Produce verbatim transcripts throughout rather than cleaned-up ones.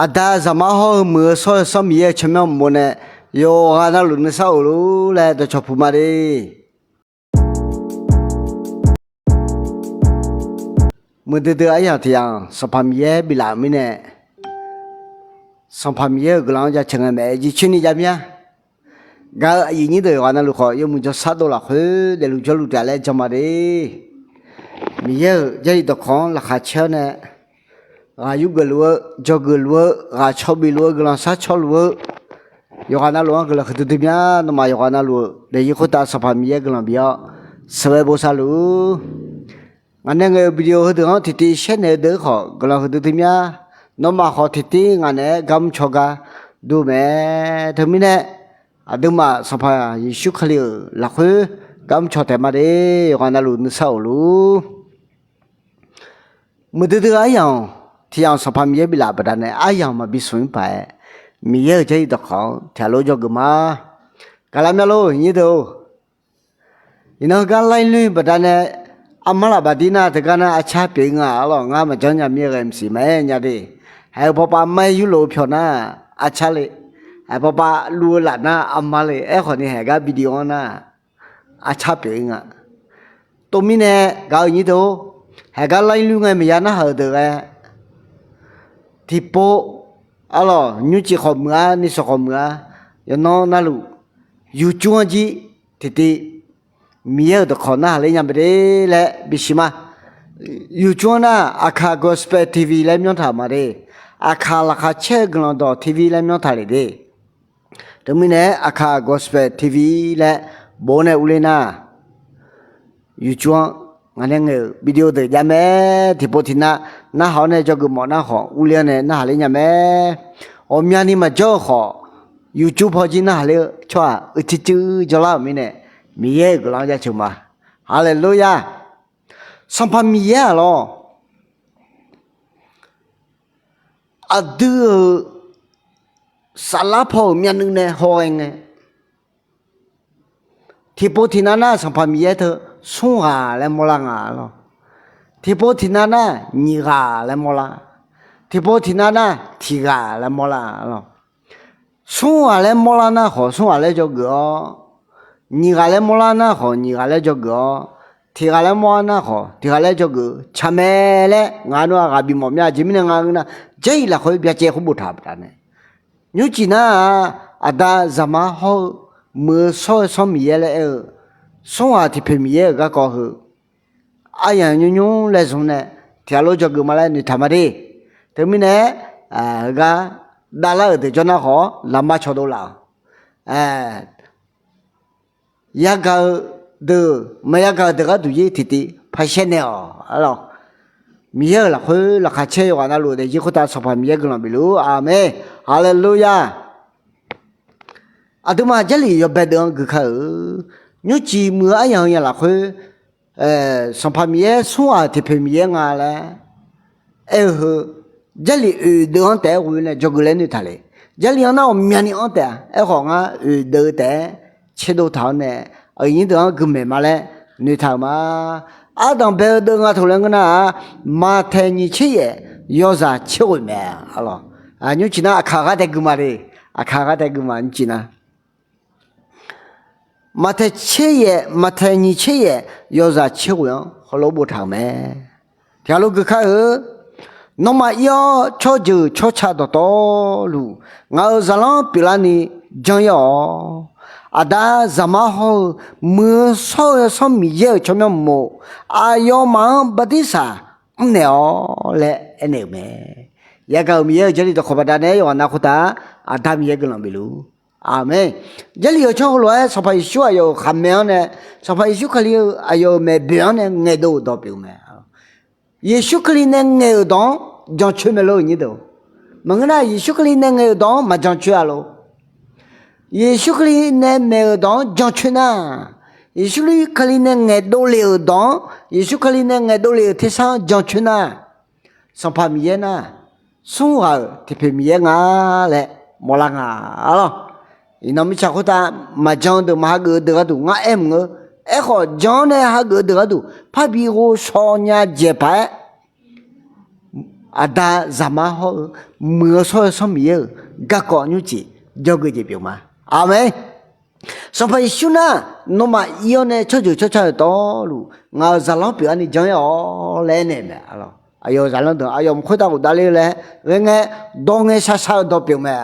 Aqda, Zaqmar hawr-eu Muiq-eu Shawr-eu Yawsanr Miqyaer-euq tsawrmyanr uqmov nae yawqghaq navluf nuisar of luf-ur laer dawqcawq puq ma de. Muiqdui dui aryamq tiq yamq Sanqpaq Miqyaer biflaf-euq mirnae, Sanqpaq Miqyaer-euq guiqlanq-anr jaceuq ngae maeq-aer jircoer ni jav mir-a. Gaq-eu aqyuif nyir deuq yawqghaq navluf khawf, yawmuiq jawrshar dov lafkhoer daefluf jawrluf taef laer jan ma de. Miqyaer-euq Jarlif dawqkawq-anr laqkhaq caer-awr nae, ghaq yurgeuf luf-eu, dzawgeuf luf-eu, ghaq caw bif luf-eu, guiqlanq shar caw luf-eu, yawqghaq navluf-anr guiqlanq huiqdui dui mya. Nawmaf yawqghaq navluf daefzir khoertav Sanqpaq Miqyaer guiqlanq bif-awr sheuqghae bosav luf-ur. Ngaq nae ngaeq-euq video heudeuq-anr tiqtiv shaer naeq-eu deuq-anr khawf guiqlanq huiqdui dui mya. Nawmaf khawf tiqtiv ngaq naeq-aer gar mrcaw gar dur mae. Teumirnae, aqduimaf Sanqpaq Yeqsur Kali-euq lafkhoer gar mrcaw taef ma de. Yawqghaq navluf nuisar of luf-ur. Muiqdui dui aryamq tiq yamq Sanqpaq Miqyaer biflaf baqdanae aryamq maqbi smq-ir paq-aer, Miqyaer-euq Jarlif dawqkawq-anr tiq ghaq lof dzawgeuf ma. Gaqlaq mya lor nyir deuq-or. Iqnan heugar lar-ir loer baqdanae, armar laf baqdir nar teugar nar arcar pyeuf-ir nga. Arlawq, ngar maqjanr nya mir-eu ghae mqsiq maqaer nya de. Haeq-eu pawpav mar-aer yurlof-eu pyawq nar arcar le. Haeq pawpav luv-eu laf nar armar le. Aerkhawf ni haeq gar video-anr nar arcar pyeuf-ir nga. Tov mirnae gaq-eu nyir deuq-or, haeq gar lar-ir loer ngae maqya narhaq-euq deuq ghae, tiqpov, arlawq, nymrcif khawf muiq-ar, nishawq khawf muiq-ar, yawqnan navluf, YouTube-anr jir tiqtiv Miqyaer-euq dawqkawq narhaq ler nya mae de laer bisiq ma. YouTube-anr nar Aqkaq Gospel TV laer myanr taq ma de. Aqkaq laqkhaq caer-eu guiqlanq dawq TV laer myanr taq lef de. Teumirnae-aer Aqkaq Gospel TV laer bof-awr nae urler nar, YouTube-anr ngaq nae ngaeq-euq video deuq jav mae. Tiqpov tiqnav narhaq-awr nae dzawgeuf mawf nar khawf, urler-awr nae narhaq ler nya mae. Ghawqmyani maqjawr-eu khawf, YouTube paw jir narhaq ler-eu tsawrhaq uicuiv cuiv jawrlar-euq mirnae, Miqyaer-euq guiqlanq-anr jaceuq ma. Haleluya! Sanqpaq Miqyaer-aq lawr, aqdui-euq saflar paw-euq myavnuiv nae hawghae ngae, tiqpov tiqnav nar Sanqpaq Miqyaer teu smr ghaq laer mawrlar nga lawr. Tiqpov tiqnav nar nyiq ghaq laer mawrlar. Tiqpov tiqnav nar tiq ghaq laer mawrlar lawr. Smr ghaq laer mawrlar nar khawf, smr ghaq laer dzawgeuf-awr, nyiq ghaq laer mawrlar nar khawf, nyiq ghaq laer dzawgeuf-awr, tiq ghaq laer mawrlar nar khawf, tiq ghaq laer dzawgeuf-eu tsaq mae laer ngaq-anr nar ghaq bimawf mya. Aqjeq mirnae nga ngeur nar, Jarlif lafkhoer byacaev khoer boftaq-euq baqdanae, nymrcif nar-aq, aqda Zaqmar hawr-eu Muiq-eu Shawr-eu Yawsanr Miqyaer laer aer-eu, smr ghaq tiqpoeq Miqyaer-euq garkawv heu aryamq nymr nymr laer zmq nae tiq ghaq lof dzawgeuf ma laer noeqtaq ma de. Teumirnae-aer, heugar davlar-euq deuq jawr nar khawf, laqma cawqdov laf-awq. Yagaq-eu deuq, maqya gaq-eu deuq gharduq jir tiqtiv par shaer naeq-awq. Arlawq, Miqyaer-euq lafkhoer laqkhaq caer yawqghaq navluf daefzir khoertav Sanqpaq Miqyaer guiqlanq bifluf-ur. Aqmeq. Haleluya! Aqduimaf Jarlif yawbae deuv-anr gui kar-eu, nymrcif muiq-eu aryamq-eu yaq lafkhoer, Sanqpaq Miqyaer smr ghaq-euq tiqpoeq Miqyaer nga laer aer-eu heu, Jarlif oeq deuv-anr taef-aer ghoe nae dzawgeuf laer noeqtaq le. Jarlif-anr nar ghawqmyani anr taef-a. Aerkhawf ngar oeq deuv taef-aer tserdov taq-awr nae, aqyuif nyir deuq-anr gui maeq ma laer noeqtaq-euq ma. Ardanq bae-eu deuv nga taq laer ngeur nar-aq, Maqtaeq nyiq tser yaef yawzaq tser ghoeq mae. Arlawq, nymrcif nar Aqkaq ghardae gui ma de. Aqkaq ghardae gui ma nymrcif nar Maqtaeq tser yaef, Maqtaeq nyiq tser yaef yawzaq tser ghoeq-anr heulof-aer boftaq-euq mae. Tiq ghaq lof gui kar-eu, Nawmaf ir-awr tsawrjeuq tsawrca dawqtawvluf, ngaq-euq zaqlanr pyeuflarni janr-ir-awq. Aqda Zaqmar hawr-eu Muiq-eu Shawr-eu Yawsanr Miqyaer-euq tsawrmyanr uqmov, aqyawfmaf-anr bartirsaq mrnaeq-awr laer aernaeq-euq mae. Yagaq-euq Miqyaer-euq Jarlif dawqkawq baqdanae yawqghaq nav khoertav Aqda Miqyaer guiqlanq bifluf-ur. Aqmeq. Jarlif-euq tsawrhaq heulof-aer Sanqpaq Yeqsur aqyawf-euq khaqmae-anr nae, Sanqpaq Yeqsur Kali-eu aqyawf-euq maeqboeq-anr nae ngaeqdov-euq dawq pyeuf-eu mae. Yeqsur Kali nae ngaeq-euq dawq-anr jancoer mae lor, nyir deuq. Maqngeur nar, Yeqsur Kali nae ngaeq-euq dawq-anr maqjancoer-a lor. Yeqsur Kali nae maeq-euq dawq-anr jancoer nar, Yeqsur Kali nae ngaeqdov lef-euq dawq-anr, Yeqsur Kali nae ngaeqdov lef-euq tersar-anr jancoer nar, Sanqpaq Miqyaer nar, smr ghaq-euq tiqpoeq Miqyaer nga laer mawrlar nga. Arlawq, iqnan mirtsaq khoertav maqjan-eu deuq, maq hageuf-eu deuq gharduq ngar aer maqngeur. Aerkhawf jan-awr nae hageuf-eu deuq gharduq parbi ghovshaw nya dzaeq paq-aer Aqda, Zaqmar hawr-eu Muiq-eu shawr-eu Yawsanr Miqyaer-euq garkawv nymrcif dzawgeuf jeq pyeuf ma. Aqmeq. Sanqpaq Yeqsur nar, nawmaf ir-awr nae tsawrjeuq tsawrca-euq dawqluf ngaq-euq zaqlanr pyeuflarni jan-aer-awq laer aernaeq mae. Aqyawf-euq zaqlanr deuq aqyawf mq khoertav ghofdav ler-eu laer ghae ngae, dawr ngae shar shar-eu dawq pyeuf mae.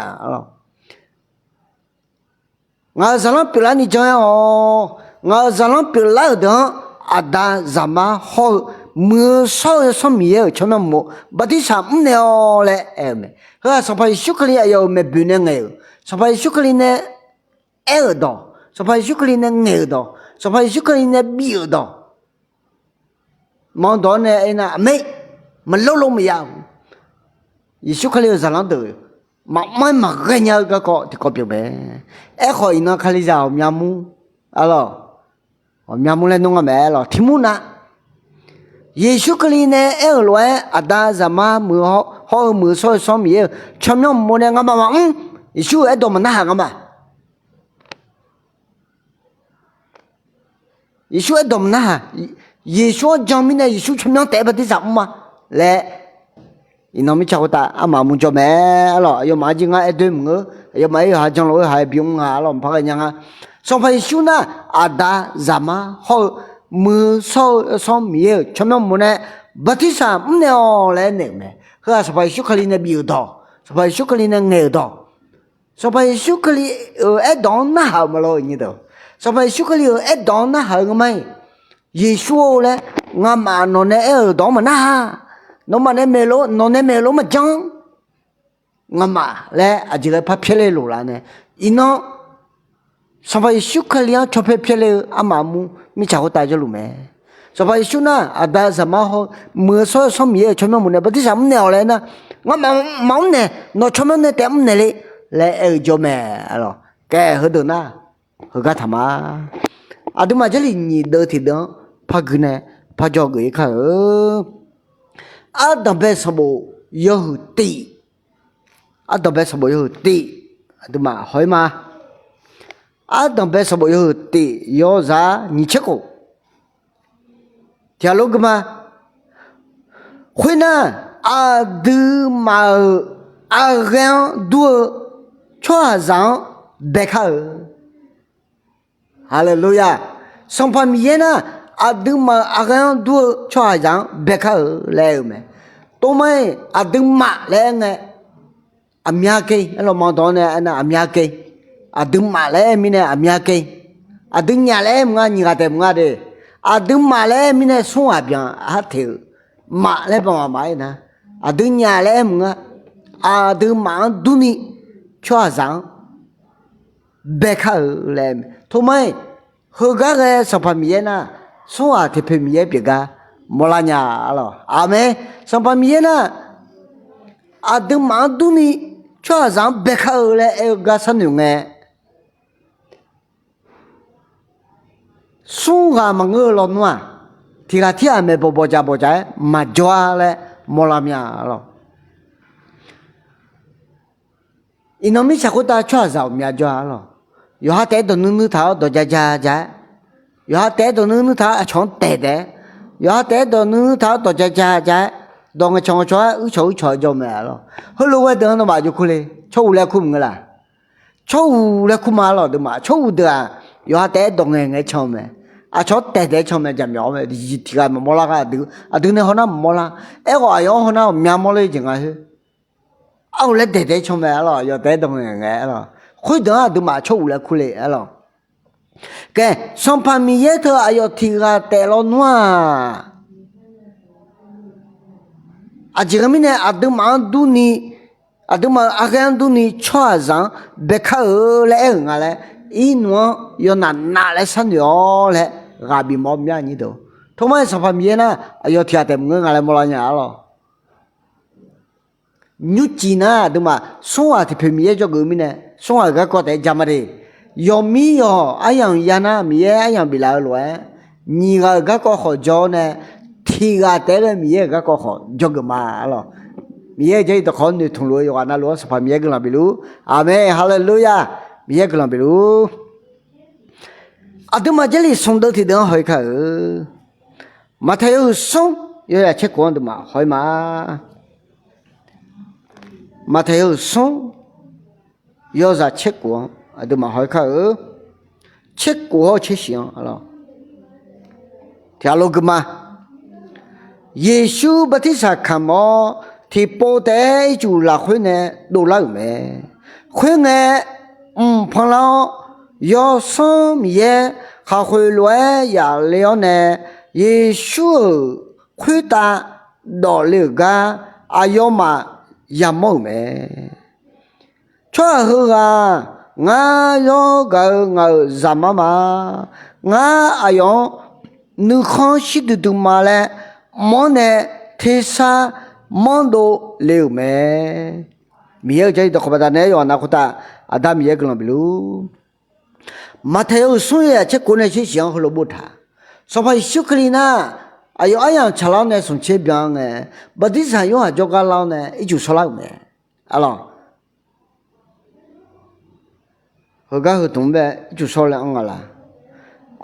Ngaq-euq zaqlanr pyeuflarni jan-aer-awq. Ngaq-euq zaqlanr pyeuflar-euq deuq-anr Aqda, Zaqmar hawr-eu Muiq-eu shawr-eu Yawsanr Miqyaer-euq tsawrmyanr uqmov bartirsaq mrnaeq-awq laer aer-eu mae. Heu-aq Sanqpaq Yeqsur Kali aqyawf-euq maeqboeq nae ngaeq-euq, Sanqpaq Yeqsur Kali nae aer-euq dawq, Sanqpaq Yeqsur Kali nae ngaeq-euq dawq, Sanqpaq Yeqsur Kali nae bif-euq dawq, maqanr dawq-awr nae aernar, aqmeq, maqlor lor maqya-eu, Yeqsur Kali-euq zaqlanr deuq maqmr-aer maqghae nya-eu garkawv tiqkawv pyeuf mae. Aerkhawf iqnan Kalizaq ghawqmya mur, arlawq, ghawqmya mur laer nmr nga mae, arlawq, tiq mur nav, Yeqsur Kali nae aer-euq lof-aer Aqda, Zaqmar, Muiq hawr-eu Muiq-eu shawr-eu Yawsanr Miqyaer-euq tsawrmyanr uqmov nae ngamaf maqmr, Yeqsur-euq aerdawq maqnarhaq ngamaf Yeqsur aerdawq maqnarhaq, Yeqsur-anr jan mirnae Yeqsur tsawrmyanr taef-aer bartirsaq mr ma laer, iqnan mirtsaq khoertav armaf mur jawr mae, arlawq. Aqyawfmaf-anr jir ngar aer doer maqngeur, aqyawfmaf-aer yawqha jan lof-aer haq-aer bimr nga, arlawq, maqpar ghae nya nga. Sanqpaq Yeqsur nar, Aqda, Zaqmar hawr-eu Muiq-eu shawr-eu Yawsanr Miqyaer-euq tsawrmyanr uqmov nae bartirsaq mrnaeq-awq laer aernaeq-euq mae. Heu-aq Sanqpaq Yeqsur Kali nae bif-euq dawq, Sanqpaq Yeqsur Kali nae ngaeq-euq dawq, Sanqpaq Yeqsur Kali-euq aerdawq-anr narhaq-euq maqlawr-eu nyir deuq, Sanqpaq Yeqsur Kali-euq aerdawq-anr narhaq-eu ngamaf-iq, Yeqsur-or laer, ngamaf nawq nae aer-euq dawq-anr maqnarhaq, nawmaf nae maeqlo, nawq nae maeqlo maqjan, ngamaf laer aqjeq ghae par pyaerle lof laf nae, iqnan Sanqpaq Yeqsur Kali-anr cawpyaer pyaerle-eu armaf mur mirtsaq khoertav jawrluf mae. Sanqpaq Yeqsur nar, Aqda, Zaqmar hawr-eu Muiq-eu shawr-eu Yawsanr Miqyaer-euq tsawrmyanr uqmov nae bartirsaq mrnaeq-awq laer nar, ngamaf maqmr naeq, nawq tsawrmyanr nae taef mrnaeq le laer aer-eu jawr mae, arlawq. Kae heudeuq nar, heugar taq ma. Aqduimaf Jarlif nyiq deuv tiqdeuv-anr par gui nae par jawr geuf-ir kar-eu. Ardanqbae sanqbof yawhuiq tif, ardanqbae sanqbof yawhuiq tif, aqduimaf haw-ir ma. Ardanqbae sanqbof yawhuiq tif yawzaq nyiq tser khof, tiq ghaq lof gui ma. Khoernar, aqduimaf-euq arghaer-anr dur-eu tsawrhaqzaq-anr baekar-eu. Haleluya! Sanqpaq Miqyaer nar, aqduimaf-euq arghaer-anr dur-eu tsawrhaqzaq-anr baekar-eu laer aer-eu mae. Tov mar-iq aqduimaf laer aer ngae, aqmya keq, arlawq, maqdawq-anr nae aernar aqmya keq, aqduimaf laer aer mirnae aqmya keq, aqduinyaf laer aer maqnga, nyiq ghaq taef maqnga de, aqduimaf laer aer mirnae smr ghaq byan har teq-euq, maf laer banq maq maf-aer nar, aqduinyaf laer aer maqnga, aqduimaf-anr durni tsawrhaqzaq-anr baekar-eu laer aer mae. Tov mar-iq, heugar ghae Sanqpaq Miqyaer nar, smr ghaq tiqpoeq Miqyaer pyeuf gar mawrlar nya, arlawq. Aqmeq. Sanqpaq Miqyaer nar, aqduimaf-anr durni tsawrhaqzaq-anr baekar-eu laer aer-eu gar sharnoeq ngae, smr ghaq maqngeur-eu lawnmr-aq, tiq ghaq tirghaq maeq bawq bawq jaq bawq jaq-aer maqjawr-ar laer mawrlar mya, arlawq. Iqnan mirtsaq khoertav tsawrhaqzaq ghawqmya jawr-a, arlawq. Yawqha taef-aer dawq nuir nuir taq-awr dawq ja ja ja-aer, yawqha taef-aer dawq nuir nuir taq-awr aqcawq-anr taeq taef-aer, yawqha taef-aer dawq nuir nuir taq-awr dawq ja ja ja-aer, dawq ngaeqcawq ngaeqcawq-aer uircawq uircawq-aer jawr mae, arlawq. Heulof ghae deuq-anr nawmaf jawrkur le, tsawrhuiq laer kur maqngeur laq? Tsawrhuiq laer kur ma, arlawq. Aqduimaf tsawrhuiq deuq-aq, yawqha taef-aer dawq ngaeq ngaeq-aer can-eu mae. Aqcawq-anr taeq taef-aer can mae, jaqmyawf-awr mae. Tiq ghaq maqmawr lar gar, aqdui, aqdui nae hawnar maqmawr lar. Aerkhawf aqyawf-anr hawnar ghawqmya mawrler jeq nga khoer, arhu laer daeq taef-aer can mae, arlawq. Yawf taef-aer dawq ngaeq ngaeq-aer, arlawq. Khoerdeuq-anr aqduimaf tsawrhuiq laer kur le, arlawq. Khaer, Sanqpaq Miqyaer teu aqyawf tiq ghaq taef lawnmr-aq, aqjeq ghae mirnae aqduimaf-anr durni, aqduimaf-euq arghaer-anr durni tsawrhaqzaq-anr baekar-eu laer aer-euq nga laer, irnmq-anr yawnaf naf laer sharnoeq-awr laer ghaq bif mawf-awr mya nyir deuq. Tov mar-aer Sanqpaq Miqyaer nar, aqyawf tiq ghaq taef maqngeur nga laer mawrlar nya, arlawq. Nymrcif nar aqduimaf smr ghaq tiqpoeq Miqyaer jawrgeuf-eu mirnae, smr ghaq-euq garkawv taef-aer ja ma de. Yawqmir yawq aryamq ya nar, Miqyaer aryamq biflaf-eu lof-aer, nyiq ghaq-euq garkawv khawf jawr-awr nae, tiq ghaq taef-aer ghae Miqyaer-euq garkawv khawf jawrgeuf ma, arlawq. Miqyaer-euq Jarlif dawqkawq-anr noeqtmq luf-eu yawqghaq navluf-anr Sanqpaq Miqyaer guiqlanq bifluf-ur. Aqmeq, haleluya. Miqyaer guiqlanq bifluf-ur. Aqduimaf Jarlif smq deuv tiqdeuv-anr haw-ir kar-eu. Maqtaq yawhuiq smr, yawyaq tser khof-anr aqduimaf haw-ir ma. Maqtaeq yawhuiq smr, yawzaq tserkof-anr aqduimaf haw-aer kar-eu. Tserkof hawr-eu tsershif-anr, tiqghaq lof guima, Yeqsur bartirsaq kamq-awr, tiqpov taef-aer ircuf lafkhoer nae dovlar-euq mae. Khoerngae, mq panlar-awr, Yawsanr Miqyaer khaqkhoeq lof-aer yaf le-awr nae, Yeqsur-euq khoertav dawf le-euq gar aqyawfmaf yamawr-euq mae. Tsawrhaq heughaq ngar zawr gaq-eu ngaq-euq zaqmar ma. Ngar aqyawf-anr nuikhanr shir duidui ma laer mq-anr nae tersar manrdov le-euq mae. Miqyaer-euq Jarlif dawqkawq baqdanae yawqha navluf khoertav Aqda Miqyaer guiqlanq bifluf. Maqtaeq yawhuiq smr, yawzaq tserkof nae tsershif-anr heulof boftaq, Sanqpaq Yeqsur Kali nar, aqyawf aryamq tsaqlar-awr nae smq tser byan ngae, bartirsaq Yorhaq jawrgar lar-awr nae ircuf shawrlar-euq mae. Arlawq, heugar heu tmq-anr bae ircuf shawr laer anr nga laq?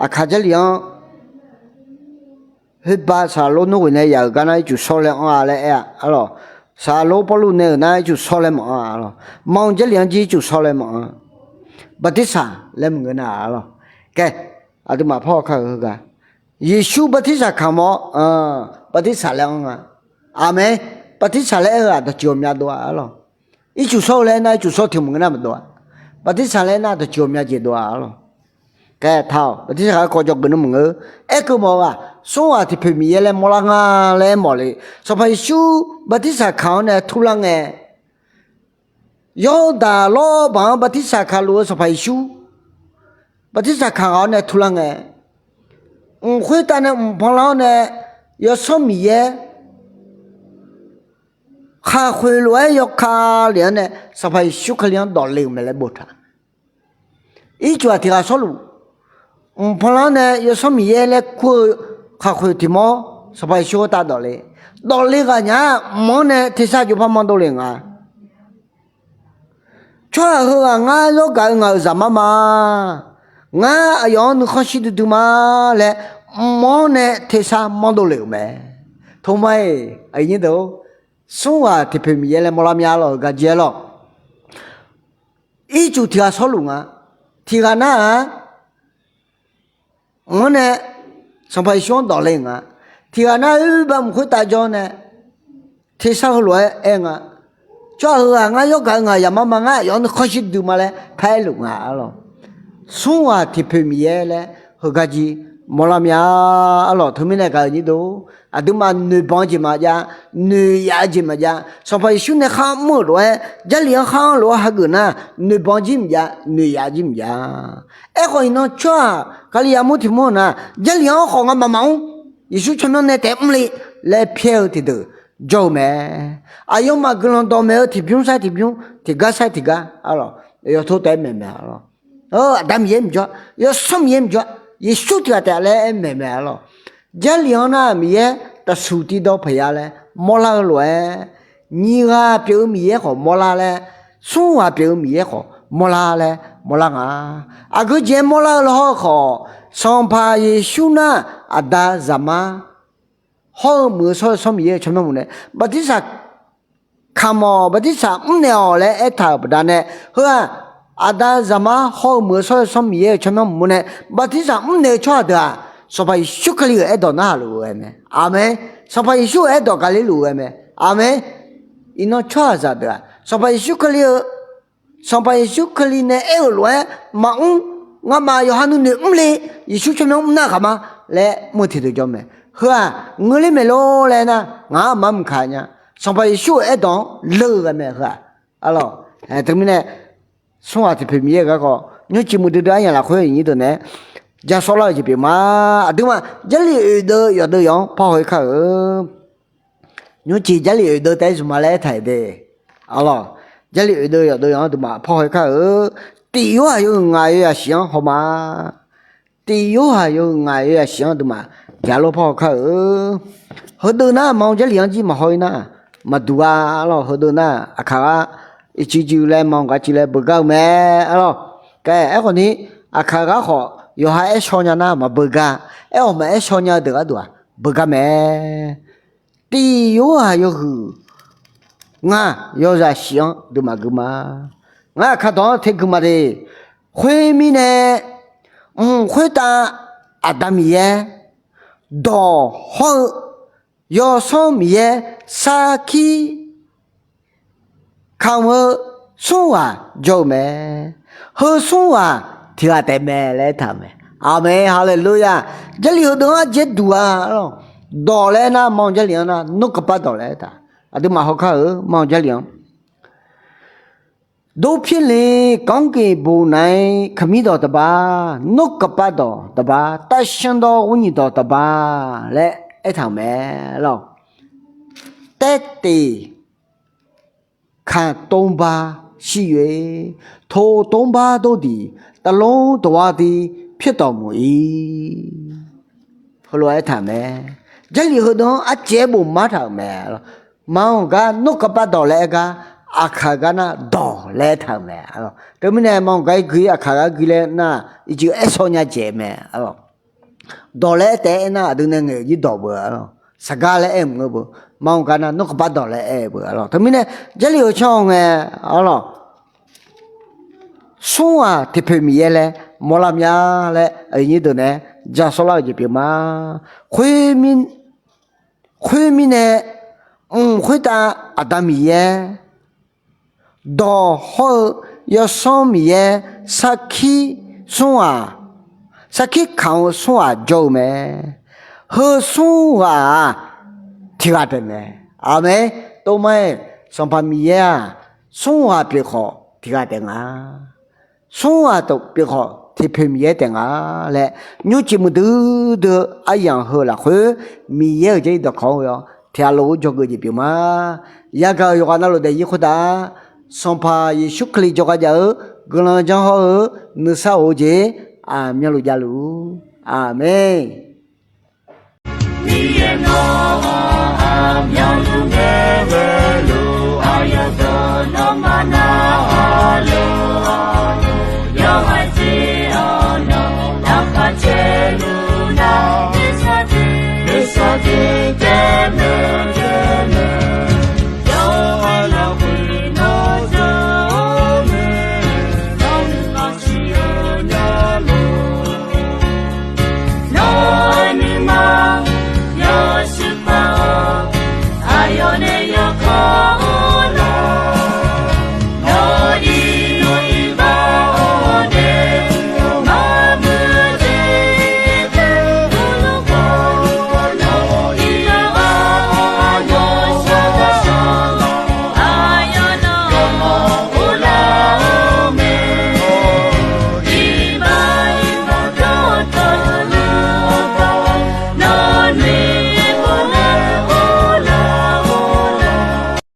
Aqkaq Jarlif-anr khoerbav saqlaq lor nmr ghoeq nae yaf-euq gar nar ircuf shawr laer anr-a laer aer-a. Arlawq, saqlaq lor Pawrluv nae-euq nar ircuf shawr laer maqanr-a. Arlawq, manq Jarlif-anr jir ircuf shawr laer maqanr. Bartirsaq laer maqngeur nar-a. Arlawq, kae, aqduimaf parhaw kar-euq heugar, Yeqsur bartirsaq kamq-awr, bartirsaq laer anr nga. Aqmeq. Bartirsaq laer aer-eu-aq dawqtsuif ghawqmya dov-a. Arlawq, ircuf shawr-eu laer aer nar ircuf shawr tiq maqngeur nar maqdov-a. Bartirsaq laer aer nar dawqtsuif ghawqmya jeq dov-a. Arlawq, kae taq-awq, bartirsaq garkawv jawrgeuf nmr maqngeur. Aerkeuv mawf-eu-aq, smr ghaq tiqpoeq Miqyaer laer mawrlar nga laer aer mawf le. Sanqpaq Yeqsur bartirsaq kamq-anr nae turlar ngae, Yawrdaq lawrbaq-anr bartirsaq kamq luf-eu Sanqpaq Yeqsur, bartirsaq kamq ghaq-awr nae turlar ngae, mq khoertav nae mq panlar-awr nae Yawsanr Miqyaer khaqkhoeq lof-aer yawkaq lef-anr nae Sanqpaq Yeqsur Kali-anr dawf le-euq mae laer boftaq. Ircuf-aq tiq ghaq shawrluf, mq panlar-anr nae Yawsanr Miqyaer laer kur-eu khaqkhoeq tiqmawr Sanqpaq Yeqsur khoertav dawf le. Dawf le ghaq nya-aq mq-anr nae tersar jov par manrdov le nga. Tsawrhaq heughaq ngar zawr gaq-eu ngaq-euq zaqmar ma. Ngar aqyawf-anr nuikhanr shir duidui ma laer mq-anr nae tersar manrdov le-euq mae. Toma-iq, aqyuif aqnyir deuq, smr ghaq tiqpoeq Miqyaer laer mawrlar mya lawq, heugar jir-aer lawq. Ircuf tiq ghaq shawrluf nga. Tiq ghaq nar-aq, mq-anr nae Sanqpaq Yeqsur-anr dawf le nga. Tiq ghaq nar-aq, oerbar mq khoertav jawr nae tersar heulof-aer aer nga. Tsawrhaq heughaq ngar yawr gaq-eu ngaq zaqmar ma, ngar aqyawf-anr nuikhanr shir duidui ma laer paraer luf nga. Arlawq, smr ghaq tiqpoeq Miqyaer laer heugar jir mawrlar mya. Arlawq, teumirnae gaq-eu nyir deuq, aqduimaf noeqbanq-eu jeq maqjav, noeqyaf-eu jeq maqjav. Sanqpaq Yeqsur nae khar mr-euq lof-aer, Jarlif-anr khar anr lof-aer hageuf nar, noeqbanq jir maqjav, noeqyaf jir maqjav. Aerkhawf iqnan tsawrhaq Kalizaq mur tiq mur-eu nar, Jarlif-anr khawf ngamaf maqmr, Yeqsur tsawrmyanr nae taef mrle laer pyaer-eu tiqdeuq jawr-eu mae. Aqyawfmaf guiqlanq dawqmaeq-eu tiqbymr sar tiqbymr, tiqgar sar tiqgar, arlawq, yawtor taef-aer maeq mae. Arlawq, Aqda Miqyaer mqjawr, Yawsanr Miqyaer mqjawr, Yeqsur tiq ghaq taef laer aer maeq mae. Arlawq, Jarlif-anr nar Miqyaer taqsuq tiqdawr paqya laer mawrlar-eu lof-aer, nyiq ghaq pyeuf-eu Miqyaer khawf mawrlar laer, smr ghaq pyeuf-eu Miqyaer khawf mawrlar laer mawrlar nga. Aqgeu jeq-aer mawrlar-eu lawhawr-eu khawf, Sanqpaq Yeqsur nar Aqda Zaqmar hawr-eu Muiq-eu Shawr-eu Yawsanr Miqyaer-euq tsawrmyanr mq nae bartirsaq kamq-awq, bartirsaq mrnaeq-awq laer aertaq-euq baqdanae, heu-aq, Aqda Zaqmar hawr-eu Muiq-eu Shawr-eu Yawsanr Miqyaer-euq tsawrmyanr mq nae bartirsaq mrnaeq-eu tsawrhaq deuq-aq, Sanqpaq Yeqsur Kali-euq aerdawq narhaq luf-eu mae. Aqmeq. Sanqpaq Yeqsur-euq aerdawq gaqler luf-eu mae. Aqmeq. Iqnan tsawrhaqzaq deuq-aq, Sanqpaq Yeqsur Kali-eu Sanqpaq Yeqsur Kali nae aer-euq lof-aer maqmr, ngamaf yawqha nuinoeq mrle, Yeqsur tsawrmyanr mrnar ghaq ma laer mr-eu tiqdeuq jawr mae. Heu-aq ngeur ler maeq lor laer nar, ngaq-anr aqma mqkaq nya. Sanqpaq Yeqsur-euq aerdawq-anr leu-eu ghae mae heu-aq. Arlawq, teumirnae, smr ghaq tiqpoeq Miqyaer-euq garkawv nymrcif muiqdui dui aryamq lafkhoer aqnyir deuq naeq-aer ja sawrlar-eu jeq pyeuf ma. Aqduimaf Jarlif oeqdeuv yawqdeuv yawq-anr parhaw-aer kar-eu. Nymrcif Jarlif oeqdeuv taef-aer zmq ma laer aertaq-euq de. Arlawq, Jarlif oeqdeuv yawqdeuv yawq-anr aqduimaf parhaw-aer kar-eu. Tif Yorhaq yawhuiq ngaq yawzaq shif-anr hawma. Tif Yorhaq yawhuiq ngaq yawzaq shif-anr aqduimaf jaqlor parhaw kar-eu. Heudeuv nar ma-eu Jarlif-anr jir maqhaw-ir nar, maqduq-a. Arlawq, heudeuv nar aqkaq ghaq ircif juif laer ma-eu gaq cuiv laer beugar-eu mae. Arlawq, kae aerkhawf ni, aqkaq ghaq khawf yawqha aershaw nya nar maqbeugar. Aerkhawf maqaershaw nya-eu deuq gharduq-aq beugar mae. Tif Yorhaq yawhuiq Ngar yawzaq shif-anr duimaf gui ma. Ngar aqkar dawq-anr te gui ma de. Khoermirnae, mq khoertav Aqda Miqyaer, dawq hawr-eu Yawsanr Miqyaer sarkir kamq-eu smr ghaq jawr-eu mae. Heu smr ghaq tiq ghaq taef mae laer aertaq-euq mae. Aqmeq, haleluya. Jarlif heudeuq-anr ardzaer duq-a lawq. Dawq laer aernar, ma-anr Jarlif-anr nar, nmr kavpar dawq laer aertaq. Aqduimaf hawkar-euq ma-anr Jarlif-anr Dawrpyirle kanqgeq bof naf-ir kaqmir dawq taqbar, nmr kavpar dawq taqbar, tavshan dawq ghoer nyiq dawq taqbar laer aertaq-euq mae lawq. Taerteq kaqtorbar shir yoe, toqtorbar dawrdiq, tavlor dawqghaq diq pyur tawq muiq-ir. Heulof-aer aertaq-euq mae. Jarlif heudeuq-anr ardzaer bof mar taq-euq mae. Ma-anr gar nmr kavpar dawq laer aer gar, aqkaq gar nar dawq laer aertaq-euq mae. Teumirnae ma-anr gar-ir gui-ir aqkaq gar gui laer nar, ircuf aer shaw nya dzaeq mae. Dawq laer aer taef-aer aernar, aqdui nae ngaeq-euq jir dawq beu-a lawq. Saqgar laer aer-eu mq-eu beu, ma-anr gar nar nmr kavpar dawq laer aer-eu beu-a lawq. Teumirnae Jarlif-euq tsawrhaq ngae-a lawq. Smr ghaq tiqpoeq Miqyaer laer mawrlar mya laer aqyuif nyir deuq nae ja sawrlar-euq jeq pyeuf ma. Khoermirnae, mq khoertav Aqda Miqyaer, dawq hawr-eu Yawsanr Miqyaer sarkir smr ghaq, sarkir kamq-eu smr ghaq jawr-eu mae. Heu smr ghaq-aq, tiq ghaq taef mae. Aqmeq. Tov mar-aer, Sanqpaq Miqyaer-aq, smr ghaq pyeuf khawf tiq ghaq taef nga. Smr ghaq pyeuf khawf tiqpoeq Miqyaer taef nga laer, nymrcif muiqdui dui-eu aryamq heu lafkhoer, Miqyaer-euq Jarlif dawqkawq-anr ghoe-awr tiq ghaq lof-aer dzawgeuf jeq pyeuf ma. Yagaq-euq yawqghaq navluf daefzir khoertav, Sanqpaq Yeqsur Kali jawrgar jav-eu guiqlanq janr hawr-eu nuisar of-eu jeq aqmyanluf javluf-ur. Aqmeq. Miqyaer nawr aqmyanluf ngae heulof-aer yawdawr nawr ma.